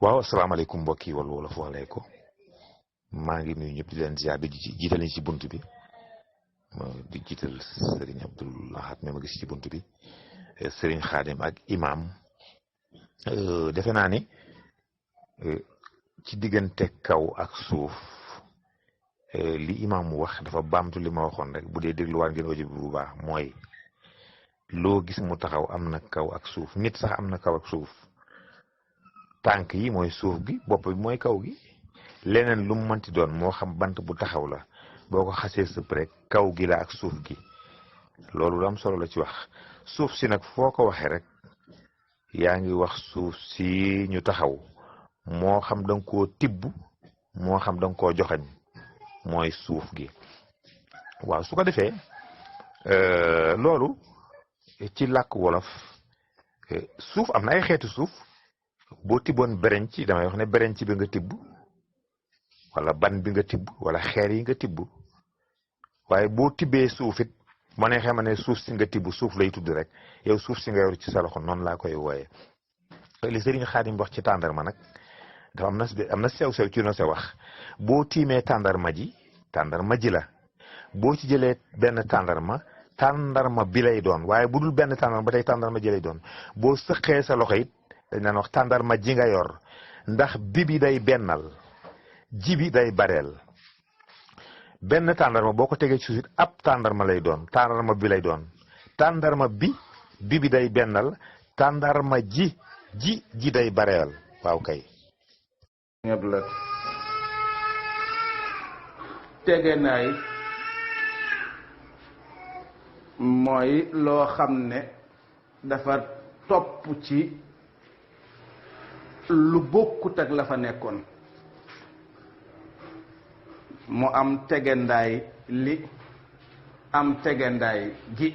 waaw asalaamaaleykum mbokk yi wala wolof waxlee ko maa ngi nuyu ñëpp di leen ziar di jiital ci bunt bi di jiital Serigne Abdoul Ahad mi ma gis ci bunt bi Serigne Khadim ak imam defe naa ni ci diggante kaw ak suuf li imam wax dafa baamtu li ma waxoon rek bu dee dégluwaat ngeen audio bi bu baax mooy loo gis mu taxaw am na kaw ak suuf nit sax am na kaw ak suuf. tànk yi mooy suuf gi bopp bi mooy kaw gi leneen lu mu mënti doon moo xam bant bu taxaw la boo ko xasee sëpp rek kaw gi la ak suuf gi loolu lu am solo la ci wax suuf si nag foo ko waxee rek yaa ngi wax suuf si ñu taxaw moo xam da nga koo tibb moo xam da nga koo joxañ mooy suuf gi waaw su ko defee loolu ci làkk wolof suuf am na ay xeetu suuf. boo tibboon berenc damay wax ne berenc bi nga tibb wala ban bi nga tibb wala xeer yi nga tibb waaye boo tibbee suuf it ma ne xam ne suuf si nga tibb suuf lay tudd rek yow suuf si nga yor ci sa loxo noonu laa koy wooyee. li Serigne Khadim wax ci tàndarma nag dafa am na sew-sew ci no se wax boo tiimee tàndarma ji la boo ci jëlee benn tàndarma bi lay doon waaye bu dul benn tàndarma ba tey tàndarma ji lay doon boo sëqee sa loxo it. dañ naan wax tàndarma ji nga yor ndax bi day bennal ji bi day bareel benn tàndarma boo ko tegee ci suuf it ab tàndarma lay doon tàndarma bi lay doon tàndarma bi day bennal tàndarma ji day bareel waaw kay. tegenaay mooy loo xam ne dafa topp ci. lu bokkut ak la fa nekkoon mu am tegendaay li am tegendaay gi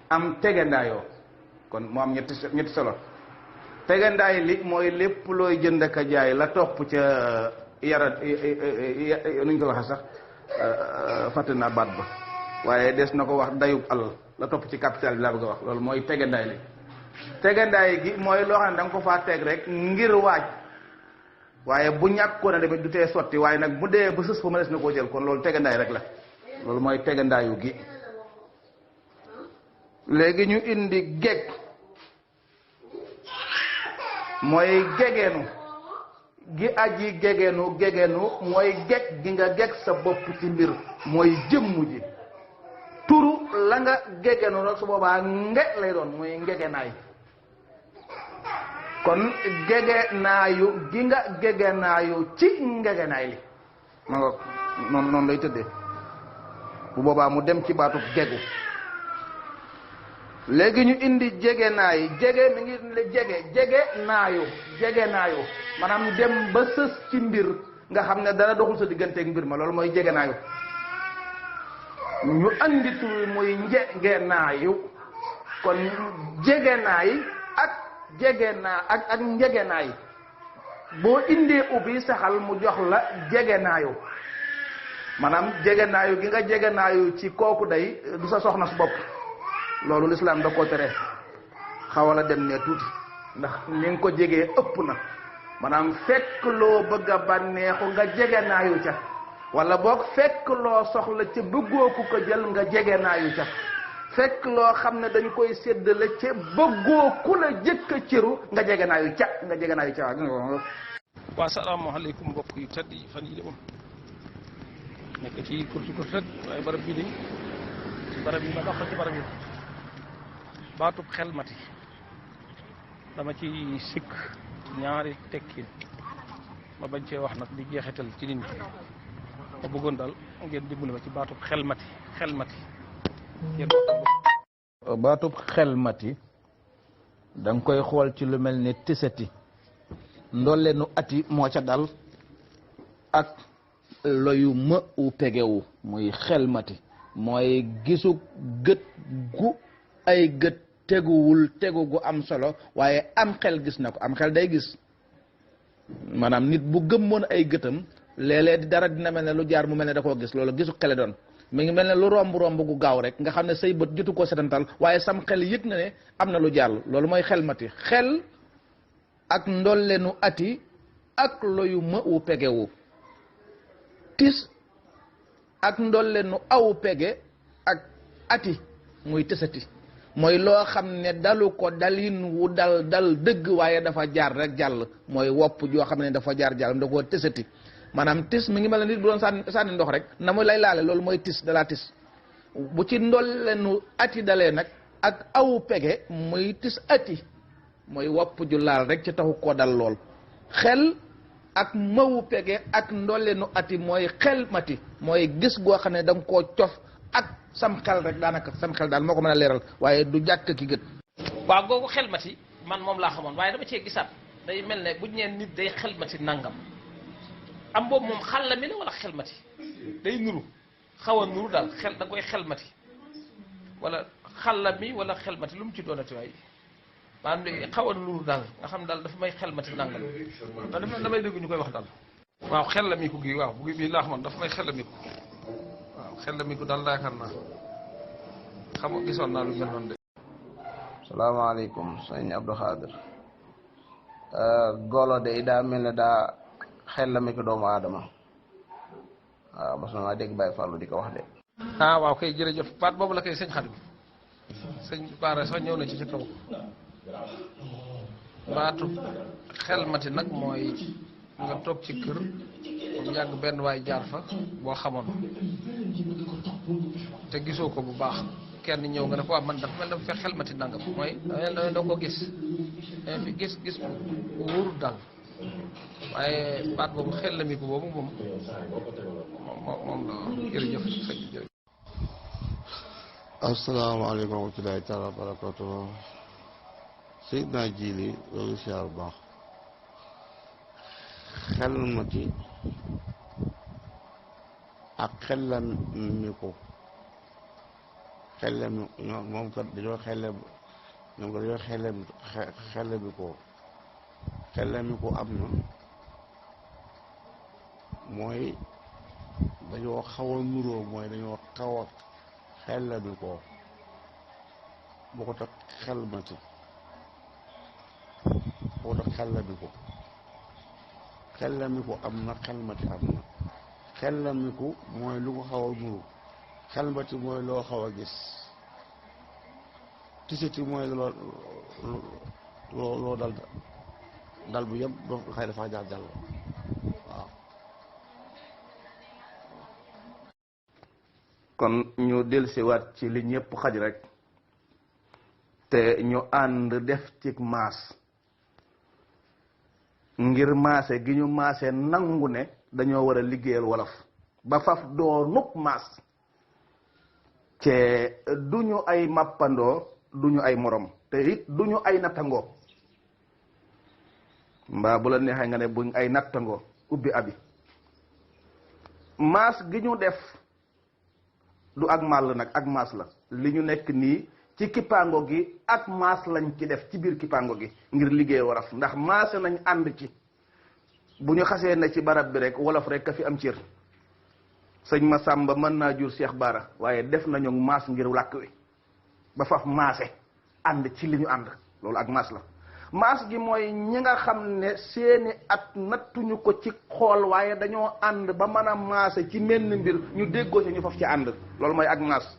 am tegendaayoo kon mu am ñetti solo tegendaay li mooy lépp looy jënd ak jaay la topp ca yara nuñ ko waxee sax fàtte naa baat ba waaye des na ko wax dayub alal la topp ci capital bi laa bëgg a wax loolu mooy tegendaay li tegandaay gi mooy loo xam ne da nga ko faa teg rek ngir waaj waaye bu ñàkkoon a demit du tee sotti waaye nag bu dee ba sës fa ma des na koo jël kon loolu tegandaay rek la loolu mooy tegandaayu gi léegi ñu indi geg mooy gegeenu gi aji gegeenu mooy geg gi nga geg sa bopp ci mbir mooy jëmm ji turu la nga gegeenu rek su boobaa nge lay doon mooy ngegenaay kon gegenaayu gi nga gegenaayu ci ngegenaay li ma nga noonu lay tëddee bu boobaa mu dem ci baatub gegu léegi ñu indi jegenaay jege mi ngi jegenaayu maanaam dem ba sës ci mbir nga xam ne dara doxul sa digganteeg mbir ma loolu mooy jegenaayu ñu andi tur muy njegenaayu kon jegenaay ak njegenaay boo indee ubbi saxal mu jox la jegenaayu maanaam jegenaayu gi nga jegenaayu ci kooku day du sa soxna su bopp loolu lislaam da koo tere xawala dem ne tuuti ndax ni nga ko jegee ëpp na maanaam fekk loo bëgg a bànneexu nga jegenaayu ca wala boog fekk loo soxla ca bëggoo ku ko jël nga jegenaayu ca fekk loo xam ne dañ koy séddale ca bëggoo ku la jëkk a cëru nga jegenaayu ca waa salaamaaleykum mbokk yu tedd yi fan yi de moom nekk ci kurti tëdd waaye barab bii de ci barab yi ma dox ci barab yi baatub xelmati dama ci sikk ñaari tekkin ma bañ cee wax nag di jeexital ci nit ñi ma bëggoon daal ngeen dimbali ma ci baatub xelmati baatub xelmati da nga koy xool ci lu mel ni tisati ndollenu ati moo ca dal ak loyu ma u pegewu muy xelmati mooy gisu gët gu ay gët teguwul tegu gu am solo waaye am xel gis na ko am xel day gis maanaam nit bu gëmmoon ay gëtam léeg-léeg di dara dina mel ne lu jaar mu mel ne da koo gis loolu gisu xele doon mi ngi mel ne lu romb gu gaaw rek nga xam ne say bët jotu koo setantal waaye sam xel yëg na ne am na lu jàll loolu mooy xelmati xel ak ndollenu ati ak loyu ma wu pegewu tis ak ndolle nu aw pege ak ati muy tësati mooy loo xam ne dalu ko dalin wu dal dëgg waaye dafa jaar rek jàll mooy wopp joo xam ne dafa jaar jàll da koo tësati maanaam tis mi ngi mel ne nit bu doon sànni ndox rek na mu lay laale loolu mooy tis dalaa tis bu ci ndolle nu ati dalee nag ak aw pege muy tis ati mooy wopp ju laal rek ci taxu koo dal lool xel ak mawu pege ak ndolle nu ati mooy xel mati mooy gis goo xam ne da nga koo cof ak sam xel rek daanaka sam xel daal moo ko mën a leeral waaye du jàkk ki gët. waaw googu xelmati man moom laa xamoon waaye dama cee gisaat day mel ne buñ ñeen nit day xelmati nangam am boobu moom xàll mi la wala xelmati day nuru xaw a nuru daal xel da koy xelmati wala xàll mi wala xelmati lu mu ci doonati waaye maanaam day xaw a nuru daal nga xam daal dafa may xelmati nangam te dafa damay dégg ñu koy wax daal. waaw xellamiku gi waaw bu bii laa xamoon dafa may xellamiku waaw xellamiku daal yaakaar naa xam nga gisoon naa lu mel noonu de. salaamaaleykum sëñ Abdou Khadir golo de daa mel ne daa xellamiku doomu aadama waaw mas na maa dégg Baye Fallou di ko wax de. ah waaw kay jërëjëf baat boobu la koy sëñ Xadim sëñ Baara sax ñëw na ci kaw baatu xelmati nag mooy nga toog ci kër mu yàgg benn waay jaar fa boo xamoon te gisoo ko bu baax kenn ñëw nga ne ko man dafa mel dafa fekk xelmati nangam mooy da ko gis fi gis bu wóorul daal waaye baat boobu xellamiku boobu moom la jërëjëf sëñ bi jërëjëf. asalaamaaleykum wa rahmatulahi taala wa barakatuh Seydina Jili loolu siyaar bu baax xelmati ak xellamiku moom kat dañoo xellamiku am na mooy dañoo xaw a nuroo mooy dañoo xaw a xellamikoo boo ko tax xelmati boo ko tax xellamiku am na xelmati am na xellamiku mooy lu ko xaw a nuru xelmati mooy loo xaw a gis tisiti mooy loo dal bu yëpp doo xëy dafa jaar jàll waaw. kon ñu dellusiwaat ci li ñëpp xaj rek te ñu ànd def ci maas ngir maase gi ñu maase nangu ne dañoo war a liggéeyal wolof ba faf doo nub maas te duñu ay mappandoo duñu ay morom te it duñu ay nattangoo mbaa bu la neexee nga ne buñ ay nattangoo ubbi abi maas gi ñu def du ak màll nag ak maas la li ñu nekk nii ci kippaango gi ak maas lañ ci def ci biir kippaango gi ngir liggéey wolof ndax maase nañ ànd ci bu ñu xasee ne ci barab bi rek wolof rek ka fi am cër sëñ Masamba mën naa jur Cheikh Bara waaye def nañu maas ngir làkk wi ba faf maase ànd ci li ñu ànd loolu ak maas la maas gi mooy ñi nga xam ne seeni at nattuñu ko ci xool waaye dañoo ànd ba mën a maase ci menn mbir ñu déggoo ci ñu faf ci ànd loolu mooy ak maas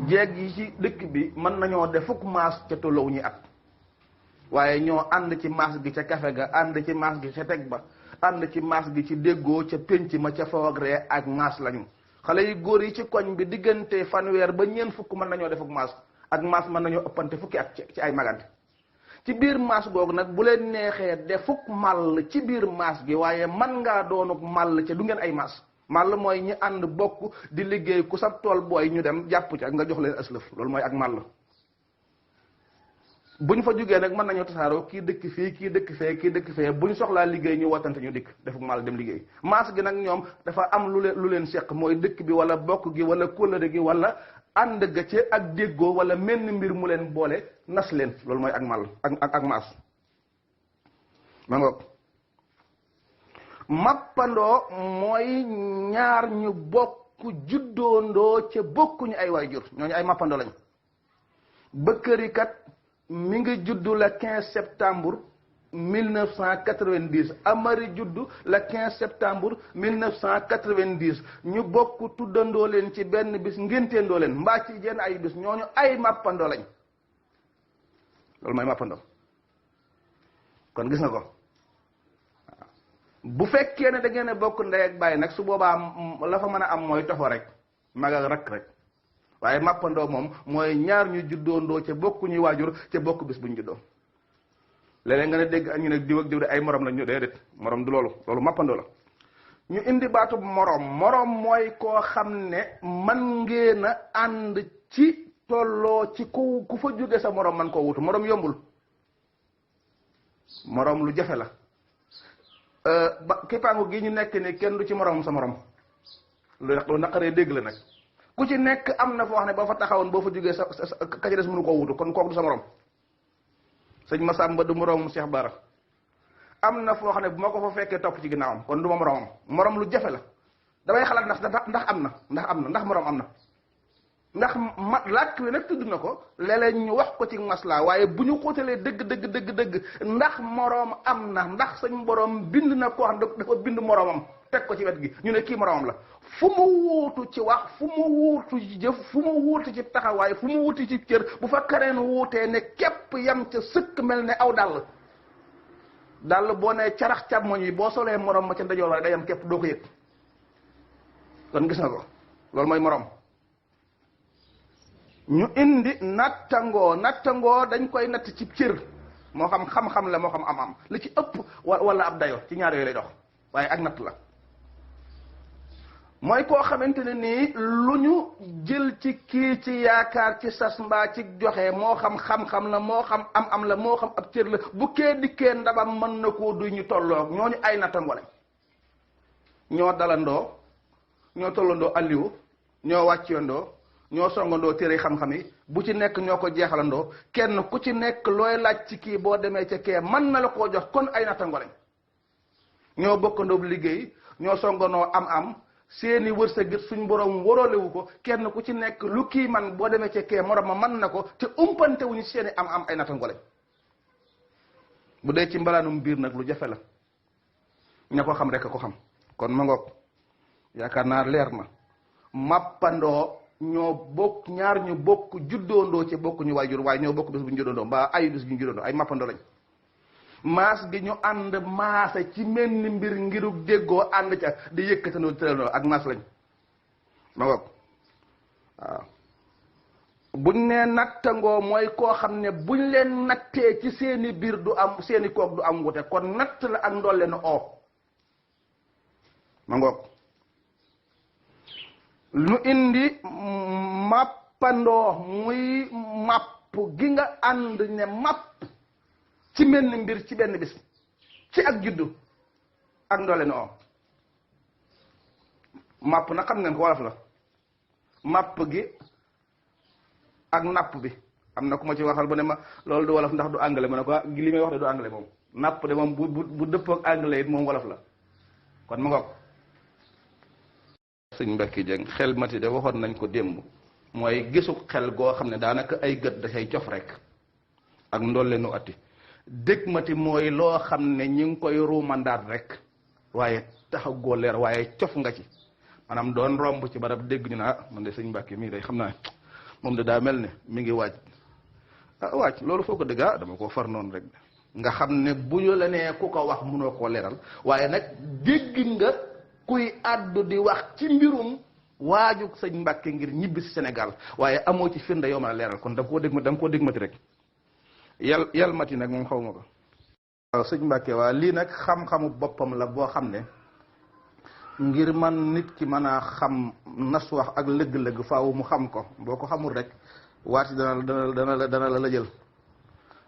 jeeg yi ci dëkk bi mën nañoo defuk maas ca tollow ñi at waaye ñoo ànd ci maas gi ca kafe ga ànd ci maas gi ca teg ba ànd ci maas gi ci déggoo ca pénc ma ca foogree ak maas lañu xale yu góor yi ci koñ bi diggante fanweer ba ñeent fukk mën nañoo defuk maas ak maas mën nañoo ëppante fukki at ci ay magante ci biir maas googu nag bu leen neexee defuk màll ci biir maas gi waaye man ngaa doonuk màll ca du ngeen ay maas màll mooy ñi ànd bokk di liggéey ku sab tool booy ñu dem jàpp ca nga jox leen aslëf loolu mooy ak màll buñ fa jógee nag mën nañoo tasaaroo kii dëkk fii kii dëkk fee kii dëkk fee buñ soxlaa liggéey ñu wottante ñu dikk defuk màll dem liggéey maas gi nag ñoom dafa am lu leen seq mooy dëkk bi wala bokk gi wala kóllëre gi wala ànd ga ci ak déggoo wala menn mbir mu leen boole nas leen loolu mooy ak màll ak maas ma ngoog mappandoo mooy ñaar ñu bokk juddoondoo ca bokkuñu ay waajur ñooñu ay mappandoo lañ bëkkëri kat mi ngi juddu la 15 septembre 1990 Amari juddu le 15 septembre 1990 ñu bokk tuddandoo leen ci benn bis ngénteendoo leen mbaa ci jenn ay bis ñooñu ay mappandoo lañ loolu mooy mappandoo kon gis nga ko bu fekkee ne da ngeen a bokk ndey ak bàyyi nag su boobaa la fa mën a am mooy toxo rek mag ak rakk rek waaye mappandoo moom mooy ñaar ñu juddoondoo ca bokk ñuy waajur ca bokk bis buñ juddoo léeg-léeg nga ne dégg ñu ne diw ak diw de ay morom lañ ñu déedéet morom du loolu mappandoo la ñu indi baatu morom mooy koo xam ne man ngeen a ànd ci tolloo ci ku fa jóge sa morom man koo wutu morom yombul morom lu jafe la ba kippaangu gi ñu nekk ni kenn du ci morom sa morom lu naqaree dégg la nag ku ci nekk am na foo xam ne boo fa taxawoon boo fa jógee sa ka ci des mënu koo wutu kon kooku du sa morom sëñ Masamba du moroom Cheikh Bara am na foo xam ne bu ma ko fa fekkee topp ci ginnaawam kon du ma moromam morom lu jafe la damay xalaat ndax am na ndax morom am na ndax làkk wi nag tudd na ko léeg-léeg ñu wax ko ci maslaa waaye bu ñu xóotalee dëgg ndax moroom am na ndax sañ borom bind na koo xam dafa bind moroomam teg ko ci wet gi ñu ne kii moroomam la fu mu wuutu ci wax fu mu wuutu ci jëf fu mu wuutu ci taxawaay fu mu wuutu ci cër bu fa keneen wuutee ne képp yam ca sëkk mel ne aw dàll boo nee carax càmmoñ yi boo solee moroom ma ca ndajoor la day yam képp doo ko yëg kon gis nga ko loolu mooy moroom ñu indi nattangoo dañ koy natt ci cër moo xam la moo xam am li ci ëpp wala ab dayo ci ñaar yooyu lay dox waaye ak natt la mooy koo xamante ne nii lu ñu jël ci kii ci yaakaar ci sas mbaa ci joxe moo xam la moo xam am la moo xam ab cër la bu kee dikkee ndabam mën na koo duy ñu tolloog ñooñu ay nattangoo lañ ñoo dalandoo ñoo tollandoo alliwu ñoo wàcciyandoo ñoo songandoo téere xam-xam yi bu ci nekk ñoo ko jeexalandoo kenn ku ci nekk looy laaj ci kii boo demee ca kee mën na la koo jox kon ay nattangoo lañ ñoo bokkandoo liggéey ñoo songandoo am seeni wërsëg suñ borom waroolewu ko kenn ku ci nekk lu kii man boo demee ca kee morom ma mën na ko te umpante wuñu seeni am ay nattangoo lañ bu dee ci mbalaanum biir nag lu jafe la ña ko xam rek a ko xam kon ma ngoog yaakaar naa leer na mappandoo ñaar ñu bokk juddoondoo ci bokk ñu waajur waaye ñoo bokk bis bu ñu juddoondoo mbaa ay bis bu ñu juddoondoo ay mappandoo lañ maas gi ñu ànd maase ci menn mbir ngirug déggoo ànd ca di yëkkatandoo tëraloo ak maas lañ ma ngoog waaw buñ nee nattangoo mooy koo xam ne buñ leen nattee ci seeni biir du am seeni koog du am wute kon natt la ak ndolle na ma ngoog lu indi mappandoo muy mapp gi nga ànd ne mapp ci menn mbir ci benn bis ci ak juddu ak ndoole na mapp na xam ngeen ko wolof la mapp gi ak napp bi am na ku ma ci waxal bu ne ma loolu du wolof ndax du anglais ma ne ko li may wax de du anglais moom napp de moom bu dëppoo ak anglais it moom wolof la kon ma ngoog sëñ Mbacke Dieng xel mati de waxoon nañ ko démb mooy gisu xel goo xam ne daanaka ay gët da cay cof rek ak ndolle nu atti dëgg mati mooy loo xam ne ñi ngi koy ruumandaat rek waaye taxagoo leer waaye cof nga ci maanaam doon romb ci barab dégg ñu ne man de sëñ Mbacke mii day xam naa moom de daa mel ne mi ngi waaj waaj loolu foo ko dëgg dama ko far noonu rek nga xam ne bu ñu la nee ku ko wax mënoo koo leeral waaye nag dégg nga kuy àddu di wax ci mbirum waajug sëñ Mbàkke ngir ñibbi si Sénégal waaye amoo ci firnde yow mën a leeral kon dama koo dégg mati rek yal mati nag moom xaw ma ko waaw sëñ Mbàkke waa lii nag xam-xamu boppam la boo xam ne ngir man nit ki mën a xam nas wax ak lëgg-lëgg faaw mu xam ko boo ko xamul rek waati dana la jël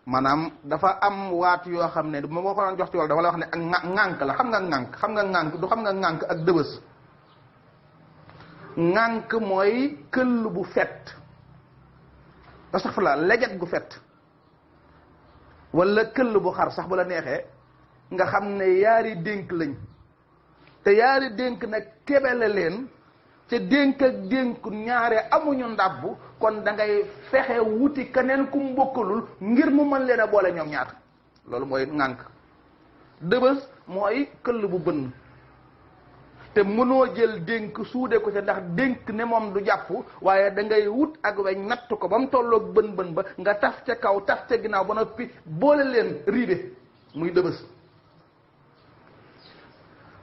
maanaam dafa am waat yoo xam ne moo ko doon jox ci wàll dama la wax ne ak ŋànk la xam nga ŋànk du xam nga ŋànk ak dëbës ŋànk mooy këll bu fet astaghfirullah leget gu fet wala këll bu xar sax bu la neexee nga xam ne yaari dénk lañ te yaari dénk nag kebele leen te dénk ak dénk ñaare amuñu ndàbbu kon da ngay fexe wuti keneen ku mu bokkalul ngir mu mën leen a boole ñoom ñaar loolu mooy ŋànk. dëbës mooy këll bu bënn te mënoo jël dénk suude ko ca ndax dénk ne moom du jàpp waaye da ngay wut ak weñ natt ko ba mu tolloog bën ba nga taf ca kaw taf ca ginnaaw ba noppi boole leen riide muy dëbës.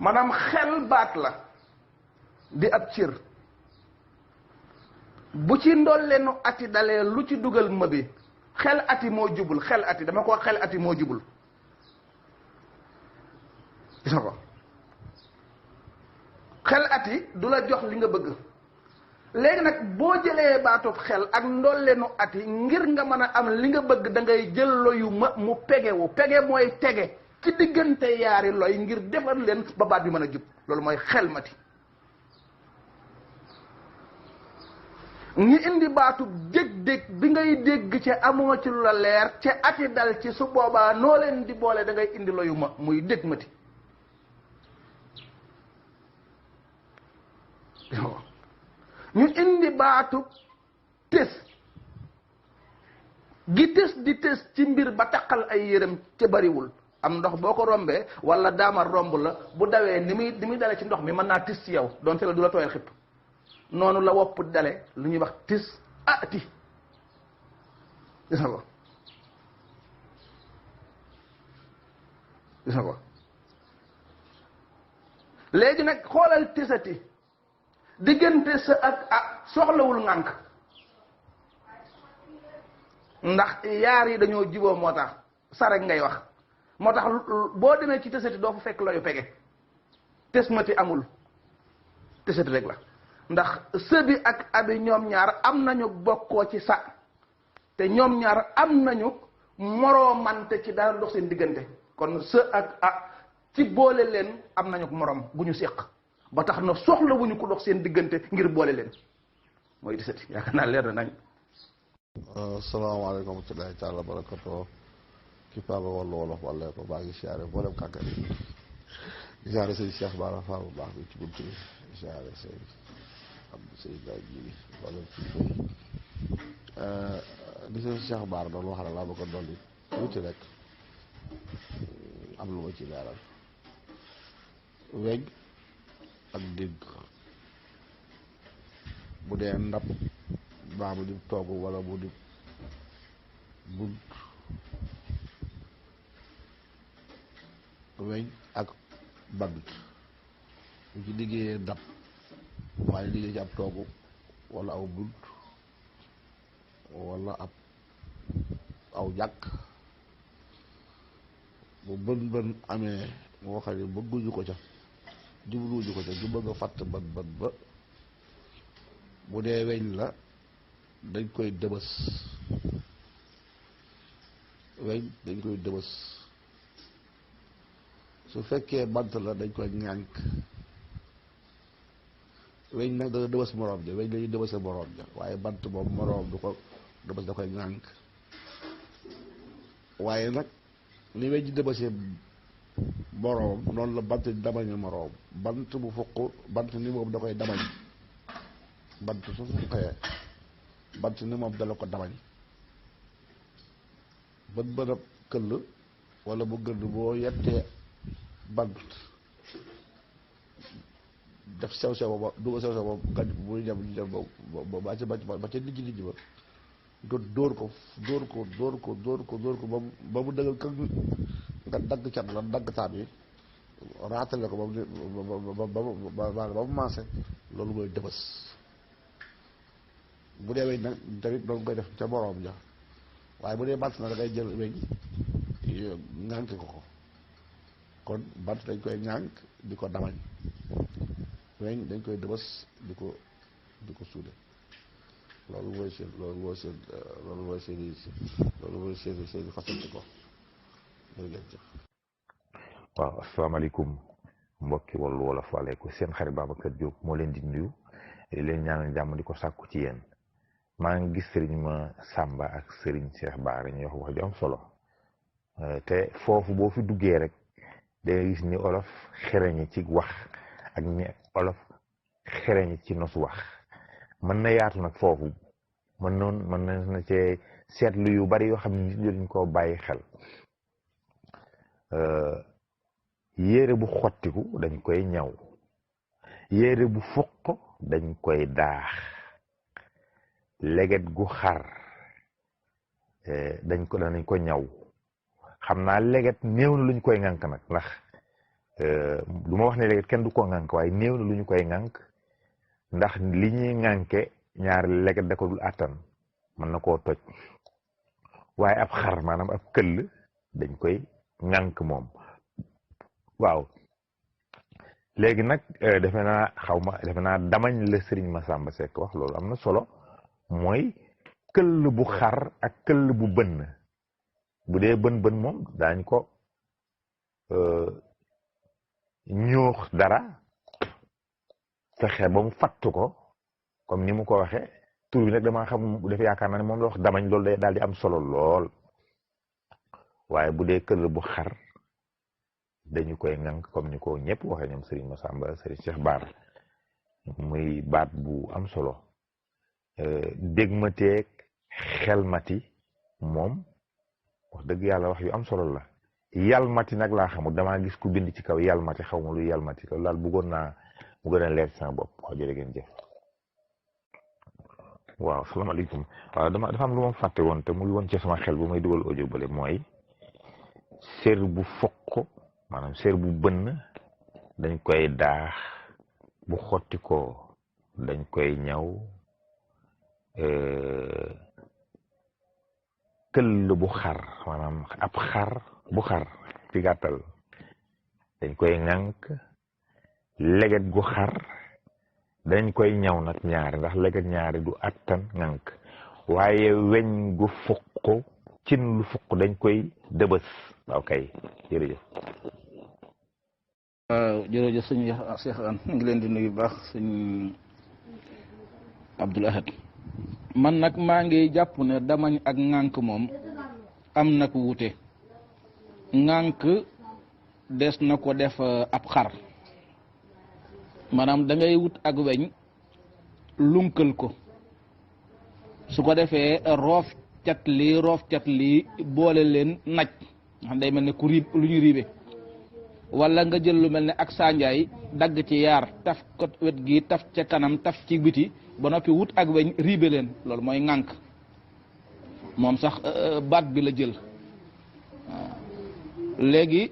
maanaam xel baat la di ab cër bu ci ndolleenu ati dalee lu ci dugal ma bi xel ati moo jubul xel ati dama ko xel ati moo jubul gis nga ko xel ati du la jox li nga bëgg. léegi nag boo jëlee baatub xel ak ndolleenu ati ngir nga mën a am li nga bëgg da ngay jël loyu ma mu pegewu pege mooy tege ci diggante yaari loy ngir defar leen ba baat bi mën a jub loolu mooy xel mati. ñi indi baatub dég-dég bi ngay dégg ca amoo ci lu la leer ca ati dal ci su boobaa noo leen di boole da ngay indi loyu ma muy dég mati. ñu indi baatu tës gi tës di tës ci mbir ba taqal ay yërëm ca bariwul am ndox boo ko rombee wala daama romb la bu dawee ni muy dale ci ndox mi mën naa tës ci yow doonte la du la tooyal xipp noonu la wopp dale lu ñuy wax tës ati gis nga ko gis nga ko léegi nag xoolal tësati diggante sa ak soxlawul ŋànk ndax yaar yi dañoo jiboo moo tax sa rek ngay wax moo tax boo demee ci tësati doo fa fekk loyu pege tës mati amul tësati rek la ndax sëbi ak abi ñoom ñaar am nañu bokkoo ci sa te ñoom ñaar am nañu moroomante ci dara dox seen diggante kon së ak ci boole leen am nañu morom bu ñu séq ba tax na soxla wuñu ko dox seen diggante ngir boole leen mooy tësati yaakaar naa leer na nañ. asalaamaaleykum wa rahmatullahi taala barakatu kippaaba wallu wolof walla ko baa ngi siyaare mboolem kàkka di siyaare sëñ Cheikh Bara Fall bu baax bi ci buntu bi di siyaare sëñ Abdou Sëñ Ba ji wala ci di sëñ Cheikh Bara doon wax laa bëgg a dolli tuuti rek am lu ma ci leeral weñ ak dégg bu dee ndab baa bu di togg wala bu di bunt weñ ak bant bu ci liggéeyee ndab waaye liggéey ci ab togg wala aw bunt wala aw jàkk bu bën amee moo xam ne bëgguñu ko ca jubluwuñu ko ca ñu bëgg a fàtt bën ba bu dee weñ la dañ koy dëbës weñ dañ koy dëbës su fekkee bant la dañ koy ŋànk weñ nag dana dëbës moroom ja weñ dañuy dëbëse moroom ja waaye bant moom moroom du ko dëbës da koy ŋànk waaye nag ni weñ di dëbëse moroom noonu la bant di damañe moroom bant bu fukk bant ni moom da koy damañ bant su fukkee bant ni moom dala ko damañ bët këll wala bu gëdd boo yettee bant def sew ba duga sew ba gaj buy dem ba ca nijji ba nga dóor ko ba mu dëggal këg nga dagg cat la dagg taat yi raatale ko ba mu maase loolu mooy dëbës bu dee weñ nag tamit doon koy def ca boroom ja waaye bu dee bant na da ngay jël weñ ŋànk ko kon bant dañ koy ŋànk di ko damañ weñ dañ koy dëbës di ko suude loolu mooy seen fasante ko jërëjëf. waaw asalaamaaleykum mbokki Wallu Wolof waaleykum seen xarit Babacar Diop moo leen di nuyu leen ñaanal jàmm di ko sàkku ci yéen maa ngi gis sëriñ ma Samba ak sëriñ Cheikh Bara ñu wax ju am solo te foofu boo fi duggee rek dangay gis ni olof xereñi ci wax ak ni olof xereñi ci nosu wax mën na yaatu nag foofu mën na cee seetlu yu bari yoo xam ne nit ñi dañ koo bàyyi xel yére bu xottiku dañ koy ñaw yére bu fuq dañ koy daax leget gu xar danañ ko ñaw xam naa leget néew na lu ñu koy ŋànk nag ndax du ma wax ne leget kenn du ko ŋànk waaye néew na lu ñu koy ŋànk ndax li ñuy ŋànke ñaari leget da ko dul àttan mën na koo toj waaye ab xar maanaam ab këll dañ koy ŋànk moom waaw léegi nag defe naa damañ la Sëriñ Masamba Seck wax loolu am na solo mooy këll bu xar ak këll bu bënn bu dee bën moom daañ ko ñuux dara fexe ba mu fattu ko comme ni mu ko waxe tur bi nag damaa xam bu def yaakaar naa ne moom la wax damañ loolu day daal di am solo lool waaye bu dee këll bu xar dañu koy ŋànk comme ni ko ñëpp waxee ñoom Serigne Massamba Serigne Cheikh Bara muy baat bu am solo dégmateeg xelmati moom wax dëgg yàlla wax yu am solo la yalmati nag laa xamul damaa gis ku bind ci kaw yalmati xaw ma lu yalmati loolu daal bëggoon naa mu gën a leer sama bopp wax jërë ngeen jëf waaw salaamaaleykum waaw dafa am lu ma fàtte woon te muy woon ci sama xel bu may dugal audio bële mooy sér bu fokk maanaam sér bu bënn dañ koy daax bu xotti ko dañ koy ñaw këll bu xar maanaam ab xar bu xar ci gàttal dañ koy ŋànk leget gu xar dañ koy ñaw nag ñaari ndax leget ñaari du attan ŋànk waaye weñ gu fukk cin lu fukk dañ koy dëbës waaw kay jërëjëf waaw jërëjëf sëñ Cheikh An ngi leen di nuyu baax sëñ Abdoul Ahad man nag maa ngi jàpp ne damañ ak ŋànk moom am na ko wute ŋànk des na ko def ab xar maanaam da ngay wut ak weñ lunkal ko su ko defee roof cat lii boole leen naj xam day mel ne ku riib lu ñu riibe wala nga jël lu mel ne ak sanjaay dagg ci yaar taf ko wet gi taf ca kanam taf ci biti ba noppi wut ak weñ riibe leen loolu mooy ŋànk moom sax baat bi la jël waaw léegi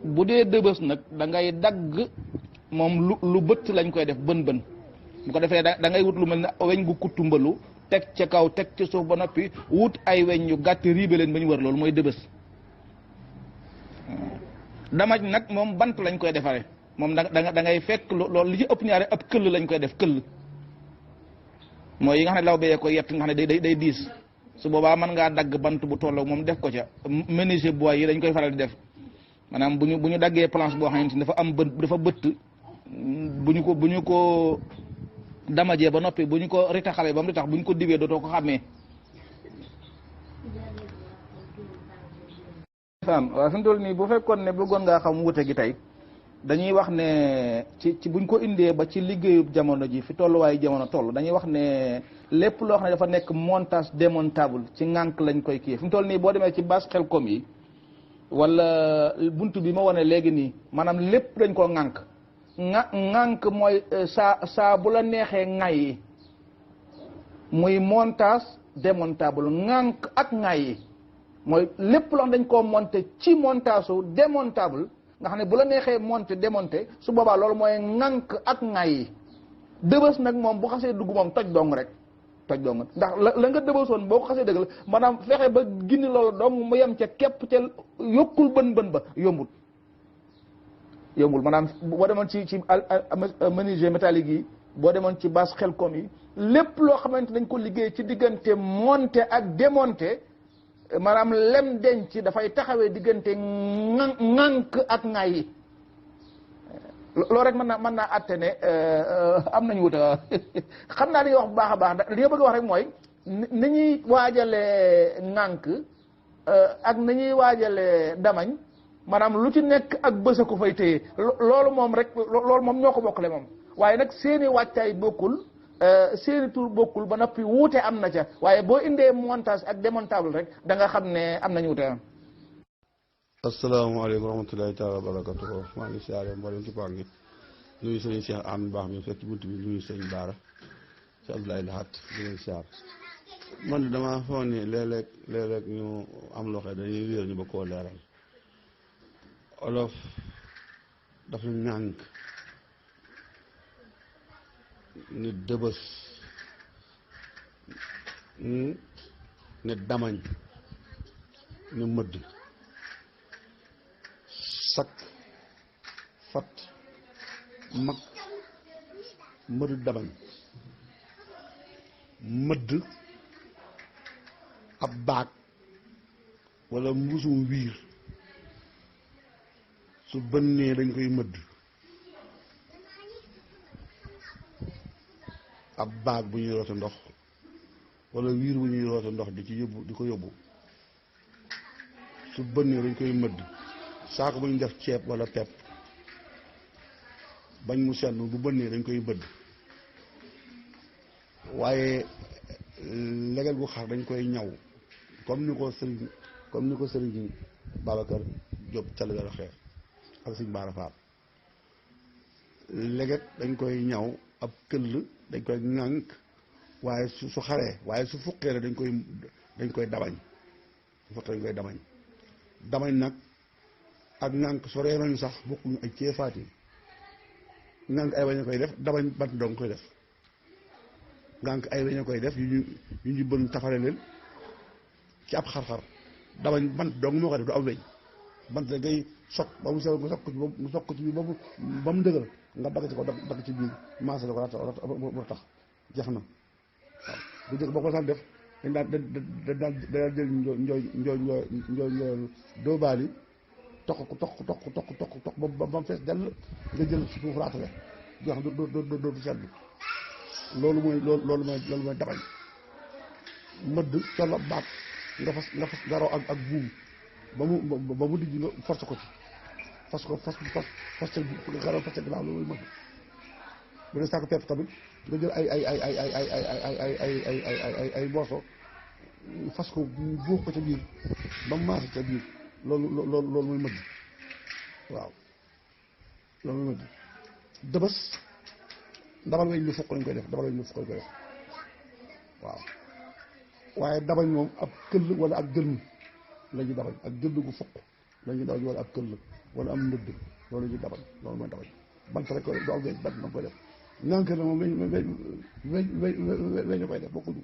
bu dee dëbës nag da ngay dagg moom lu bëtt lañ koy def bën bu ko defee da ngay wut lu mel ne weñ gu kuttumbalu teg ca kaw teg ci suuf ba noppi wut ay weñ yu gàtt riibe leen ba ñu wër loolu mooy dëbës damaj nag moom bant lañ koy defaree moom da ngay fekk loolu li ci ëpp ñaare ab këll lañ koy def këll mooy yi nga xam ne law bee ko yett nga xam ne day diis su boobaa mën ngaa dagg bant bu tolloog moom def ko ca menuisier bois yi dañ koy faral di def maanaam bu ñu daggee planche boo xamante ni dafa am dafa bëtt bu ñu ko damajee ba noppi bu ñu ko ritaxalee ba mu ritax bu ñu ko diwee dootoo ko xàmmee. waaw fi mu toll nii bu fekkoon ne bëggoon ngaa xam wute gi tey dañuy wax ne ci buñ ko indee ba ci liggéeyub jamono ji fi tolluwaayu jamono toll dañuy wax ne lépp loo xam ne dafa nekk montage démontable ci ŋànk lañ koy kii fi mu toll nii boo demee ci base Xelcom yi wala buntu bi ma wane léegi nii maanaam lépp dañ koo ŋànk ŋànk mooy saa bu la neexee ŋay yi muy montage démontable ŋànk ak ŋay yi mooy lépp loo xam dañ koo monté ci montage su démontable nga xam ne bu la neexee monté démonté su boobaa loolu mooy ŋànk ak ŋay yi dëbës nag moom bu xasee dugg moom toj dong rek toj dong ndax la nga dëbësoon boo ko xasee dëgg la maanaam fexe ba gindi loolu dong mu yem ca képp ca yokkul bën ba yombul maanaam boo demoon ci menuisier métallique yi boo demoon ci base Xelcom yi lépp loo xamante dañ ko liggéey ci diggante monté ak démonté maanaam lem denc dafay taxawee diggante ŋànk ak ŋaay yi loolu rek mën naa atte ne am nañu wuute xam naa li nga wax bu baax a baax li nga bëgg a wax rek mooy ni ñuy waajalee ŋànk ak ni ñuy waajalee damañ maanaam lu ci nekk ak bës a ko fay téye loolu moom rek loolu moom ñoo ko bokkale moom waaye nag seeni wàccaay bokkul seeni tur bokkul ba noppi wuute am na ca waaye boo indee montage ak démontable rek da nga xam ne am nañu wuute asalaamaaleykum wa rahmatulahi taala wa barakatuh maa ngi siyaare mboolem ci paan gi nuyu sëñ Cheikh am baax mi fekk ci bunt bi nuyu sëñ Baara ci Abdoulaye Lahat di leen siyaar man de damaa foog ni léeg-léeg ñu am loo xam dañuy wéer ñu ba koo leeral olof dafa ñànk ni dëbës ni damañ ni mëdd sak fat mag mëdd damañ mëdd ab baag walla mbusum wiir su bënnee dañ koy mëdd ab baag bu ñuy roote ndox walla wiir bu ñuy roote ndox di ci yóbbu di ko yóbbu su bënnee dañ koy mëdd saako bu ñu def ceeb walla pepp bañ mu senn bu bënnee dañ koy bëdd waaye leget gu xar dañ koy ñaw comme ni ko sëriñ Babacar Diop Thiel la xeex ak sëriñ Bara Fall leget dañ koy ñaw ab këll dañ koy ŋànk waaye su xaree waaye su fuqee la dañ koy dabañ su fuqee dañ koy damañ nag ak ŋànk soree nañu sax bokkuñu ay ceefaati ŋànk ay wañ a koy def dabañ bant dong koy def ŋànk ay weñ a koy def yu ñu bën tafale leen ci ab xar-xar dabañ bant dong moo koy def du am weñ bant da ngay sot ba mu sew nga sokk ko ci biir ba mu dëgër nga dagg ci ko dagg ci biir maasale ko mu tax jeex na waaw bu jëkk boo ko sax def dañ daan jël njooy dóobaali toq ba mu fees dell nga jël suuf raatale jeex dootu sedd loolu mooy dabañ mëdd colo baat nga fas nga raw ak buum ba mu dijj nga force ko ci fas ginnaaw loolu mooy mëdd bu dee saako pepp tamit nga jël ay morso fas ko buux ko ca biir ba mu maase ca biir loolu mooy mëdd waaw loolu mooy mëdd dëbës dabal weñ lu fukk lañ koy def waaw waaye dabañ moom ab këll wala ak gëlm la ñuy dabañ ak gëll gu fukk la ñuy dabañ wala ab këll wala am ndëdd loolu la ñuy dabañ loolu mooy dabañ bant rek ko du am weñ bant na koy def ñànk na moom weñ koy def bokkuñu